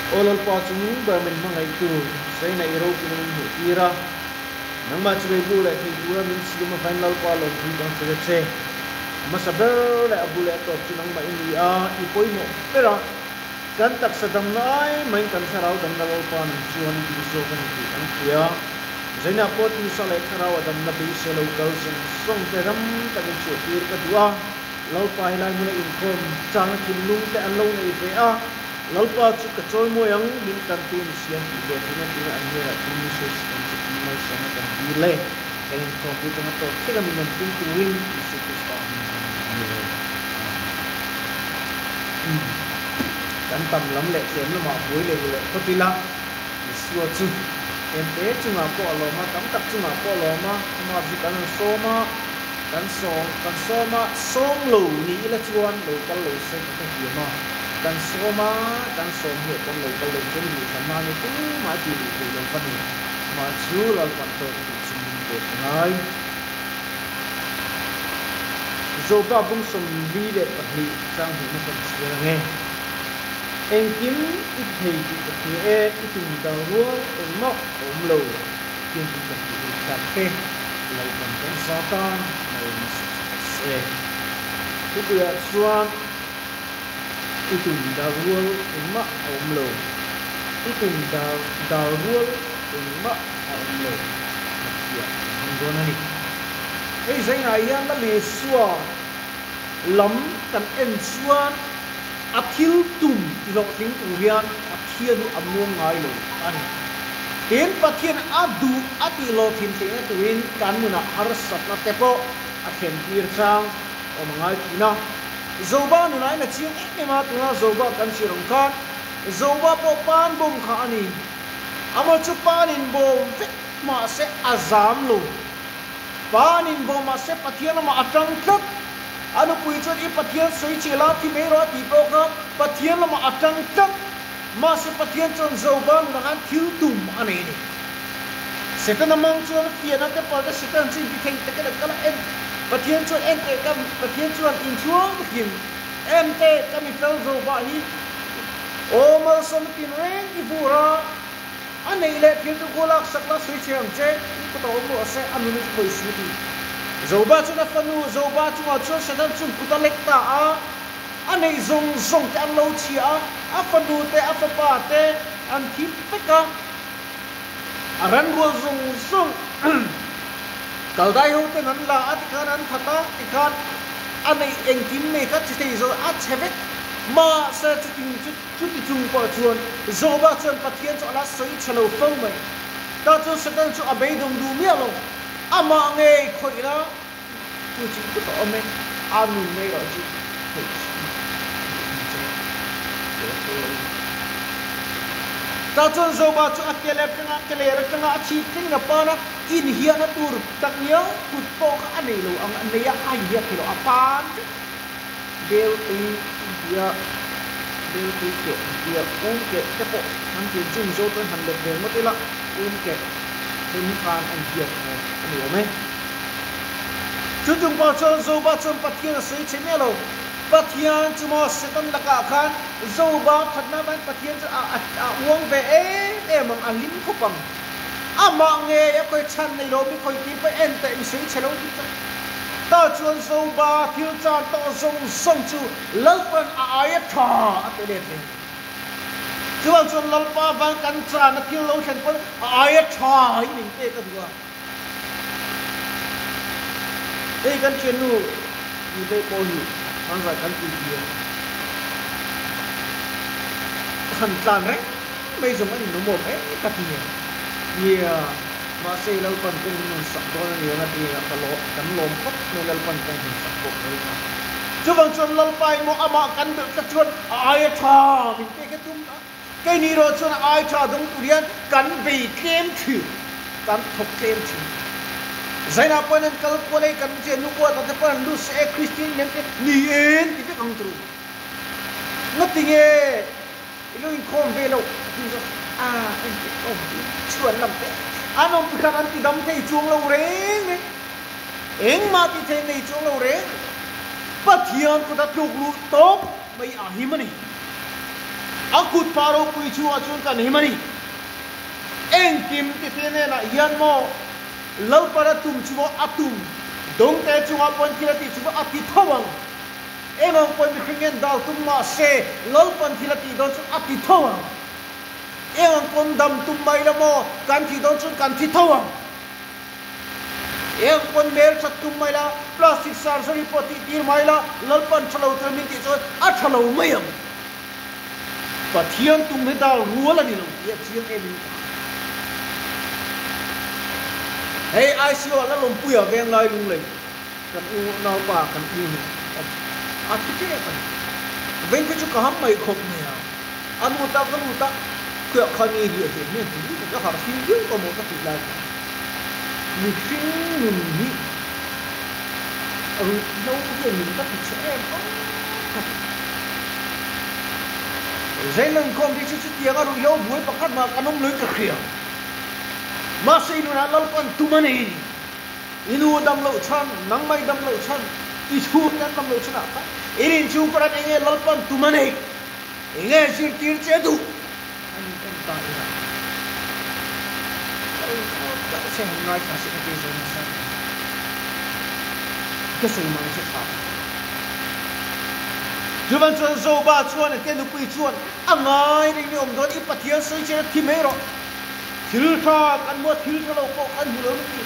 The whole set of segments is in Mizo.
Aw Lalpa chung ber min hmangaihtu, Zaina i ropuina min hmuh tir a, nangmah chu bei bu leh thei tura min siam avain Lalpa lawmthu kan hre che. A hmasa ber leh a bu leh a tawp chu nangmah i ni a, i pawimawh ber a, kan taksa damna ai maiin kan thlarau damna Lalpa nang chuan i duh zawk a ni tih kan hria. Zaina pawh tisa leh thlarau a damna beisei lo kal zawng zawng te ram takin chhuah tir ka duh a, Lalpa helai hmuna inkhawm changna thinlung te an lo nei ve a, Lalpa chu ka chawi mawi ang, min tantu ni siam tih ve theihna tura an hnenah thu min sawi sak ang che tih malsawmna kan dil e. Kan inkhawmpui tanga tawp thleng a min awmpui turin Isua Krista hming kan dil e. Amen. Kan tam lam leh tlem lamah buai leh leh phawt ila, Isua chu ente chungah pawh a lawm a, tam tak chungah pawh a lawm a, amah chu kan han sawm a, Kan sawm, kan sawm a, sawm lo ni ila chuan lo kal lo se ka hrethiam a, kan sawm a, kan sawm hnuah pawn lo kal lo chuan duhthlanna a ni tumah a tih duh theih lo va ni. Mah chu Lalpan tawk tih chu min pek a ngai. Joba bung 42 chang hnihna kan chhiar ang e. Engkim i ti thei tih ka hria e, i tum dang rual engmah a awm lo. Thianghlim kan tih lut tak te lo kan kan za tan mai nasa tawh se. Thupuiah chuan i tum dar rual engmah a awm lo, i tum dar dar rual engmah a awm lo Pathian kan hmang dawn a ni. Hei zainah hian la Lesua lam kan en chuan a thil tum ti hlawhtling tur hian Pathian hi a muang ngai lo a ni. Tin, Pathian a duh a tih hlawhthin theihna turin kan nunah harsatna te pawh a thlen tir chang awm a ngai thin a. Zoba nunah in a chiang em em a, tuna Zoba kan chhiar ang khan Zoba pawh pan bawm kha a ni. Amah chu pan in bawm vek mahse a zam lo. Pan in bawm mahse Pathian lamah a tang tlat. A nupui chuan i Pathian sawi che la thi mai rawh a tih pawh kha Pathian lamah a tang tlat. Mahse Pathian chuan Joba nunah khan thil tum a nei a ni. Setana mang chuan fiahna te pal te Setan chu inti thei takin a kal a, en Pathian chuan en teh ka Pathian chuan inchhuang takin en teh ka mi fel Joba hi aw malsawmna tin reng i vur a, a neih leh thil chu khu lak sak la sawi che ang che, i kut a awm rawh se a nuna chu khawi su ti. Joba chuan a fanu Joba chungah chuan Setan chuan kut a lek ta a. A neih zawng zawng te an lo chhia a, a fanu te, a fapa te an thi vek a. A ranrual zawng zawng Kaldai ho ten an la a, tikhan an that a, tikhan a neih engkim nei kha chi thei zawh a chhe vek. Mahse chuting chu chuti chung pawh chuan Joba chuan Pathian chu a la sawi chhe lo fo mai. Tah chuan Satan chu a beidawng duh miah lo, amah ngei khawih la, Chu chu ka tawh awm e, a nun mai erawh chu theih duh che teh fo lo. Ta chuan Zoba chu a ke ler atanga ke ler atanga a chhip thlengin a pan a, inhiahna tur tak ngiau kut pawh kha a nei lo ang, a nei a, a inhiah thei lo, a pan vek. Bel tui intia, bel tui keh intia, um keh te pawh han tih chu Mizo chuan han let ve ngawt ila, um keh then khan a inhiat a ni awm e. Chu chung pawh chuan Joba chuan Pathian a sawi chhe miah lo. Pathian chu maw Satan lakah khan Joba thatna avangin Pathian chu a a uang ve em em ang, a hlim khawp ang. Amah ngei a khawi chhan nei lo mi khawi tir pawh en teh mi sawi chhe lo tih chu. Tah chuan Joba thil chan tawh zawng zawng chu Lalpan a aia tha a pe let ve. Chuvang chuan Lalpa avang kan chan a thil lo thlen pawn a aia tha hi min pek a duh a. Hei kan thiannu Nutei pawh hi an zai kan tih tir han tlan reng mai zawng a inawm awm em ka ti a. Nia, mahse i Lalpan kawng min rawn sak dawn a ni ang a ti a, ka lawm, kan lawm khawp mai Lalpan kawng han sak pawh ka ring a. Chuvang chuan Lalpa emaw amah kan belh tlat chuan a aia tha min pek a tum a. Keini erawh chuan ai tha dawng tur hian kan bei tlem thin, kan thawk tlem thin. Zainah pawhin an kal kual e, kan che nu kuat te pawhin an lut se e, Kristian lem te ni en ti vek ang tur. Ngatinge i lo inkhawm ve loh a ti zawk a, engtik awm chhuan lam te an awm khan an ti dam thei chuang lo reng reng, engmah ti thei nei chuang lo reng reng. Pathian kut a tluk luh tawp mai a him a ni. A kut pa ropui chungah chuan kan him a ni. Engkim tete hnenah hian maw Lalpan a tum chu maw a tum, dawngte chungah pawn thil a tih chu maw a ti tho ang. Engang pawn mihring hian dal tum mah se Lalpan thil a tih dawn chu a ti tho ang. Engang pawn dam tum mai la maw kan thih dawn chuan kan thi tho ang. Eng pawn hmel that tum mai la, plastic surgery pawh tih tir mai la, Lalpan tha lo tur min tih chuan a tha lo mai ang. Pathian tum hi dal rual a ni lo tih a chiang em in ka hria. Hei ICU ah la lawmpui a veng lai lunglei kan u naupa kan u nih a thi tep a ni. Veng khi chu ka ham mai khawp mai a, a nu ta ka nu ta khuiah khan i riah hian hian ti lutuk a harh fim viau ka maw ka tih lai kha. Mihring nun hi ruihhlo hian min va ti chhe em ang ka ti. Zainang khawm hi chu chutianga ruihhlo buai pakhat mah kan awm loin ka hria. Mahse i nunah Lalpan tum a nei a ni. I nu dam loh chhan, nangmah i dam loh chhan, i chhungte an dam loh chhanah khan i rinchung paran enge Lalpan tum a nei? Enge zirtir che a duh? An in en ta ila. Ka in khawp chauh se han ngaithla se ka ti zawn nasa ta. Ka sawi mang che tha. Chuvan chuan Zoba chuan a te nupui chuan a ngai reng ni awm dawn i Pathian sawi che thi mai rawh. Thil tha kan hmu a thil tha lo pawh kan hmu lo ni ti.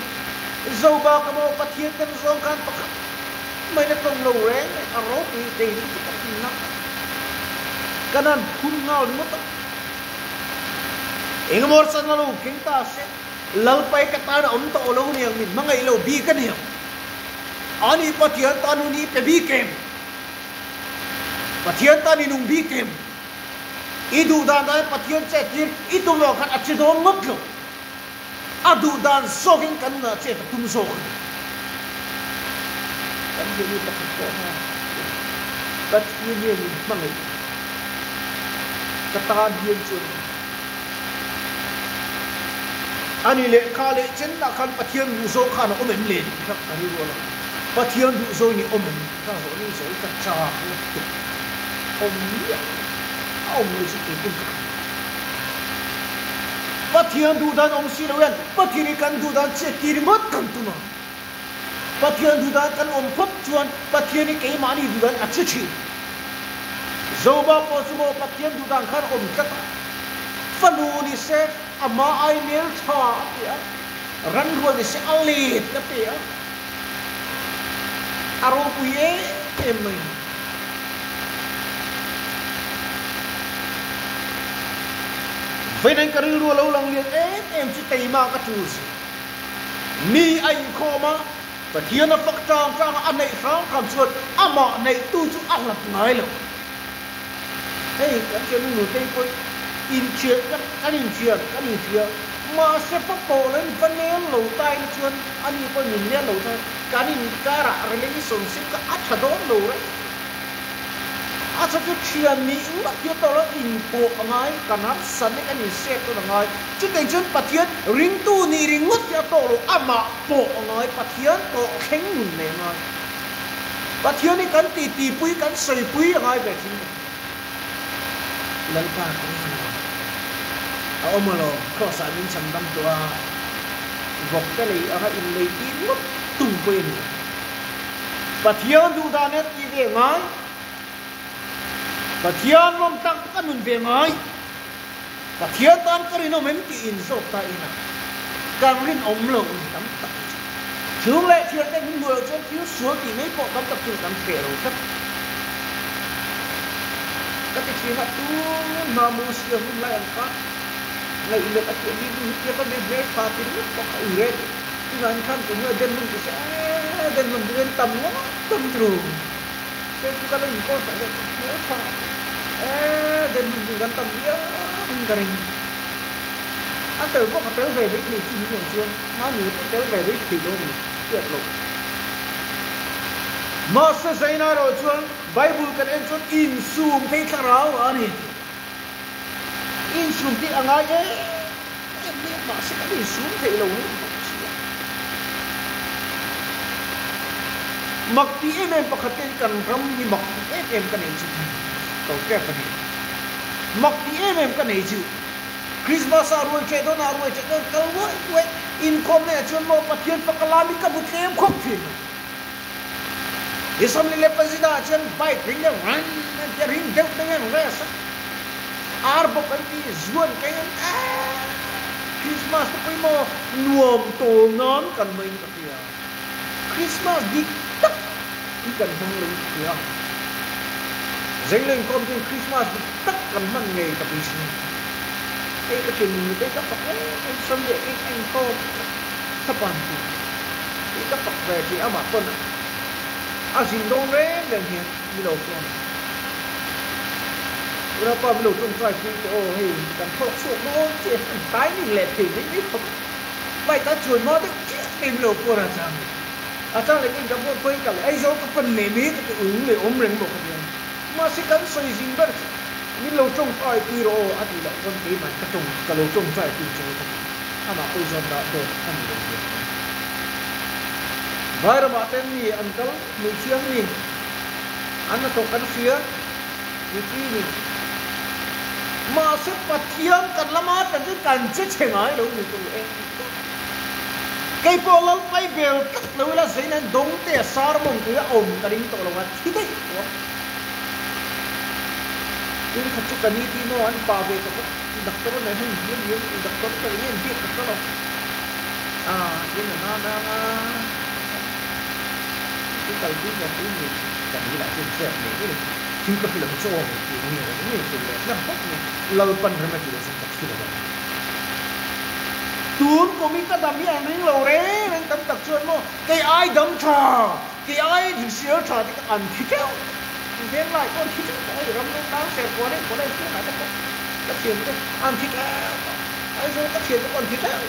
Zoba ka maw Pathian kan zawng khan pakhat mai na tawng lo reng reng a ropui keini chu kan in nak a. Kan han phun nghal ringawt a. Engemaw chan a lo keng ta se, Lalpai ka tan a awm tawh lo niang min hmangaih lo bik a niang. Ani Pathian tan hun hi pe bik em? Pathian tan i nung bik em? I duh dan dan Pathian chet tir i tum loh khan a che dawn ngawt lo. A duh dan zawkin kan nunah chet a tum zawk a ni. Kan thiannu pakhat pawh kha Pathian hian min hmangaih ka tan hian chuan a ni lehkha leh chenah khan Pathian duh zawng khan a awm em le tih kha ka rilru a lang. Pathian duh zawng i awm em tih kha zawh ni zawh i ka chak lutuk awm miah a awm lo chu keipawhin ka hria. Pathian duh dan awm si lo hian Pathian hi kan duh dan chiah tir ngawt kan tum ang. Pathian duh dan kan awm phawt chuan Pathian hi keimahni duh dan a che thin. Zoba pawh chu maw Pathian duh dan khan awm tlat a, fanu ni se ama ai mel tha a ti a, ranrual ni se a let a pe a, a ropui em em mai. Vawiin ka rilru a lo lang lian em em chu keimah ka tul si. Mi a inkhawm a, Pathian a fak tang tang a, a neih hrang hrang chuan amah neihtu chu a hlat ngai lo. Hei kan thian nu nutei pawh inthian kan inthian kan inhria mahse fa pawh lo in va nel lo ta ila chuan ani pawh min nel lo ta kan inkarah relationship kha a tha dawn lo reng. A tha chu thian nih ngawt hi a tawh lo inpawh a ngai kan harsa nek an insek dawn a ngai. Chutei chuan Pathian ringtu nih ringawt hi a tawh lo amah pawh a ngai Pathian tawh thleng nun nei a ngai. Pathian hi kan titipui, kan sawipui a ngai ve thin ka ti. Lalpa ka ring lo. A awm alawm, Kraws ah min chhan dam tawh a, vawk te lei anga inlei tir ngawt tum pawh i ni lo. Pathian duh dan hian tih ve ngai, Pathian rawng tak ka nun ve ngai, Pathian tan ka rinawm em tih inzawk ta ina kan rinawm lo ni tam tak hi chu. Chhung leh thian te min hmuh loh chuan thil sual tih mai pawh tam tak chu kan hreh lo tlat. Ka ti thin a, tun hma Mosia hun lai ang kha ngaihmelh a tih a ni hi tia ka mi hmel tha ti ringawt pawh kha ui reng. Tunah hian khan kum nge den lung ti se ee den lung ti hian tam ngawt tam tru. Facebook a la in post ah hian hmel tha ee den lung ti kan tam viau in ka ring. A tel pawh ka tel ve mai thei chu ni ang chuan mahni pawh tel ve mai thei lo a ni hriat loh. Mahse Zaina erawh chuan Bible kan en chuan insum thei thlarau a ni. Insum tih a ngai em em mai a, mahse kan insum thei lo ni bawk si a. Mak tih em em pakhat te hi kan ram hi mak tih em em ka nei chu to tep a ni. Mak tih em em ka nei chu. Christmas ah ruai ṭeh dawn ah ruai ṭeh dawn kal ruai ruai inkhawm leh ah chuan maw Pathian fak a lam hi ka bu tlem khawp thin. I 25 ah chuan bike ring deuh ran an tia ring deuh deuh hian race a ar bawk an ti zuan keng an eeh Christmas te pawh hi maw nuam tawl nan kan hmang in ka hria. Christmas dik tak hi kan hmang lo in ka hria. Zengleng kawm chuan Christmas dik tak kan hman ngei ka beisei. Hei ka thian nunnu te ka fak em em Sunday ah kei a inkhawm thlapan tur hi ka fak ve tih amah pawn a zin dawn reng reng hian mi lo phone a. Unaupa mi lo tawngtai pui teh aw hei kan thawk chhuak dawn che an timing leh thei mai mai khawp a. Bike a chuan hma deuh chiah mai mi lo phone a chang leh a chang leh ka in ka phone khawi ka leh Aizawl ka pan leh mai ka ti ung leh awm reng bawk a tia. Mahse kan sawi zin ber chu min lo tawngtai pui rawh aw a tih loh chuan keimah ka tawng ka lo tawngtai pui chaw ka ti. Amah pawh zawt dah dawt a ni lo zia ang. Vairamah ten mi an kal hmuh thiam ni an hnathawk an hria mipui ni. Mahse Pathian kan lama tan chuan kan che chhe ngai lo ni tur e. Kei pawh Lalpai bel tlat lo ila zein an dawng te a sermon tui a awm ka ring tawh lo a thi daih tawh a. Tin khat chu ka ni ti maw an pa ve tawh a. Doctor nen hian hian hian doctor ka eng nge biak ka hre lo a tin a na dang a tin kal pui ve pui ni ka ni lah chuan zep nei mai thil ka hrilh ang chu aw tih nge eng nge hrilh leh hlang phawt mai Lalpan rem a tih loh chuan ka thi lo ang tun kum hi ka dam hi an ring lo reng reng tam tak chuan maw kei ai dam tha kei ai hrisel tha te kha an thi teuh veng lai pawh an thi teuh tawh hei ram leng tang ser kual eng kual eng chhungah te pawh Ka thiante an thi teuh tawh. Aizawl ka thiante pawh an thi teuh.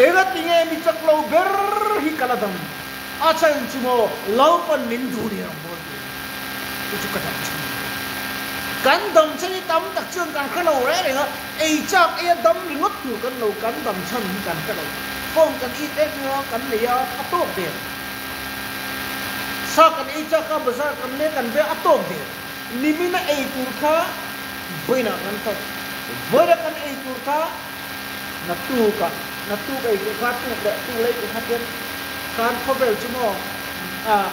Engati nge mi chak lo ber hi ka la dam? A chhan chu maw Lalpan min duh ni ang bawl tih chu chu ka dam chhan ni. Kan dam chhan hi tam tak chuan kan hre lo reng reng a, ei chak eia dam ringawt tur kan lo kan dam chhan hi kan hre lo. Phone kan it em em a, kan nei a, a tawk der. Sa kan ei chak a, bazar kan leng kan veng a tawk der. Nimina ei tur kha vawiinah kan thawk. Vawiina kan ei tur kha naktukah, naktuk ei tur kha tuk leh tuk leh ei tur kha tian khan khawvel chu maw ah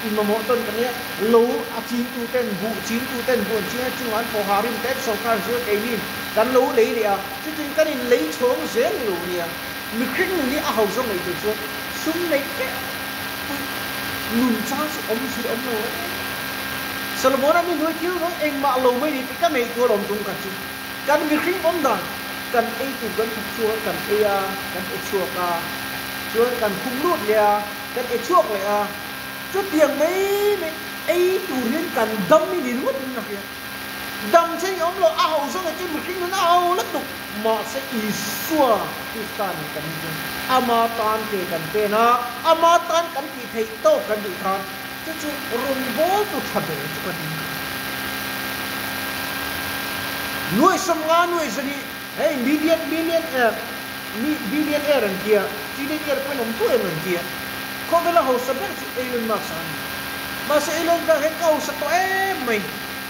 inmamawh tawn ka nia. Lo a chintu ten buh chintu ten buh an ching a, chungah an thawh ha rim te sorkar zir keinin kan lo lei leh a, chutin kan in lei chhawng zel lo nia. Mihring nun hi a ho zawng ei tur chuan sum neih teuh pui nun chang chu awm zui awm lo reng. Solomon-a mi hnuai thil rawng engmah lo mai ni tih ka neih tur awm tum kha chu kan mihring awm dan kan ei tur kan thawk chhuak a, kan ei a, kan e chhuak a, chuan kan khum lut leh a, kan e chhuak leh a, chutiang mai mai ei tur hian kan dam i ni ringawt in ka hria. Dam che i awm lo, a ho zawng e chu mihring nun a ho lutuk. Mahse Isua Krista nen kan inzawm, ama tan ke kan pen a, ama tan kan tih theih tawk kan tih khan chu chu rawngbawltu tha ber chu kan in kha. Nuai 50 nuai zali hei million million er mi billion er an tia, trillion er pawhin awm tuah em an tia. Khawvela hausa ber chu Elon Musk a ni. Mahse Elon Musk hian ka hausa tawh em mai,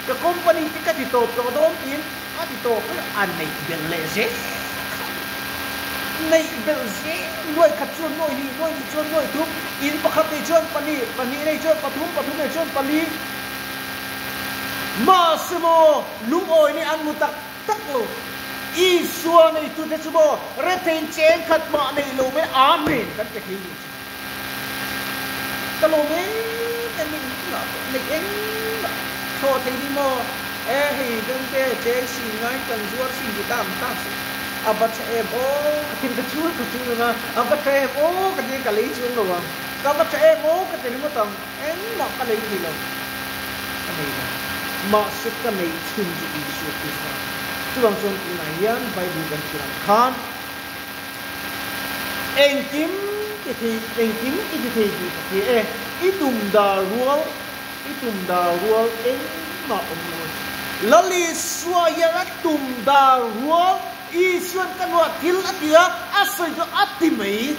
ka company te ka ti tawp tawh dawn tiin a ti tawp ber a neih belh leh zel kha a ni. Neih belh zel nuai khat chuan nuai hnih, nuai hnih chuan nuai thum, in pakhat nei chuan pahnih, pahnih nei chuan pathum, pathum nei chuan pali. Mahse maw lungawi nih an hmu tak tak lo. Isua neitute chu maw rethei cheng khat mah neih lo mai Amen kan pe thei duh chu. Ka lawm em em in tunah pawh neih engmah thlawh thei ni maw? E hei dawngte cheng sin ngain kan zuar sin ti ta ang ta si. A va tha em aw ka tin ka chul ka chul ang a, a va tha em aw ka tin ka lei chuang lo ang, ka va tha em aw ka ti ringawt ang, engmah ka lei thei lo. Ka nei lo. Mahse ka neih chhun chu Isua Krista. Chuvang chuan tunah hian Bible kan thlir ang khan, Engkim ti thei, engkim i ti thei tih ka hria e. I tum dar rual, i tum dar rual engmah awm lo a ni. Lal Isua hian a tum dar rual, Isuan ka nuah thil a ti a, a sawi chu a ti mai.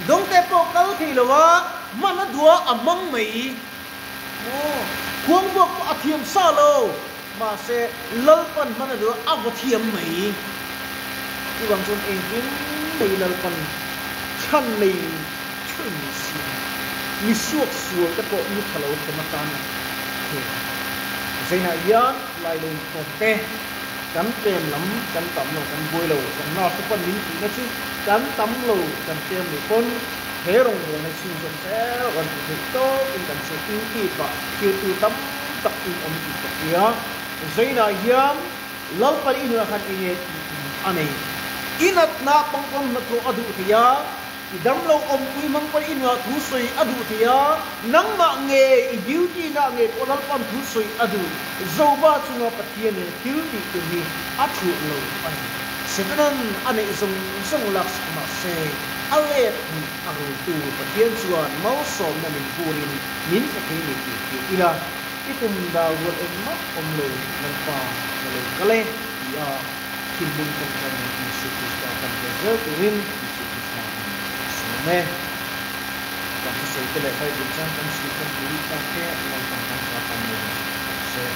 Dawngte pawh kal thei lo a, hman a duh a, a hmang mai. Maw? Khuangbuak pawh a thiam sa lo. Mahse, Lalpan hman a duh a, a vaw thiam mai. Chuvang chuan engkim mai Lalpan chhan nei thuin min siam. Mi suak sual te pawh ni tha lo hrem atan a thei. Zainah hian lai lo inkhawm te, kan tlem lam kan tam lo, kan buai lo, kan nurse te pawn min tihna chu kan tam lo, kan tlem leh pawn he rawngbawlna chhunzawm zel rawn ti theih tawkin kan che inkeep-ah thiltu tam tak in awm tih ka hria. Zainah hian Lalpa i nunah khan enge tih tum a nei. I natna pangpang hnathawh a duh thei a, i damlo awmpui hmang pawn i nunah thu sawi a duh thei a, nangmah nge i duty na nge pawh Lalpa'n thu sawi a duh. Zoba chunga Pathian nena thil tih tum hi a thuah lo a ni. Setanan a neih zawng zawng laksak mahse a let hnih a rultu Pathian chuan malsawmna min burin min pe thei ni tih hria ila. I tum dal rual engmah awm lo Lalpa ka lo kal e ti a thinlung tawngtai nen Isua Krista kan ve zel turin Isua Krista in a sawm e. Kan thusawi te leh Bible chuan kan chhir kan ti rih tak te Lalpan kan za tan mai lo tak se.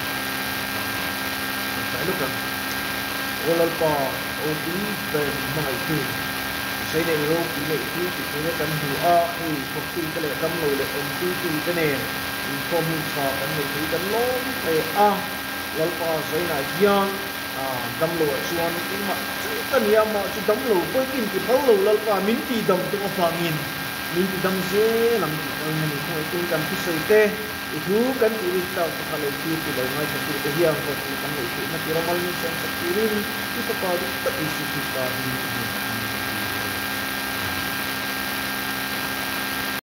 Tawngtai lawk ang. Aw Lalpa, ropui ber min hmangaihtu, Zei leh ropui leh thil ti thei kan hmu a, hei thawktute leh damlo leh awmpuitute nen Inkhawm hun tha kan neih thei kan lawm hle a, Lalpa Zainah hian damlo ah chuan engmah chauh ka ni a, mah chu damlo pawhin in ti phal lo Lalpa min ti dam tuk avangin min ti dam zel ang tih ka ring a ni. Khawngaih kan thusawi te, i thu kan tih rik tak te kha lo thlir ti lo ngaithla tu te hian hlawhtling kan neih theihna tura mal min sawm sak turin i Fapa dik tak Isua Krista hming i hnen a ni.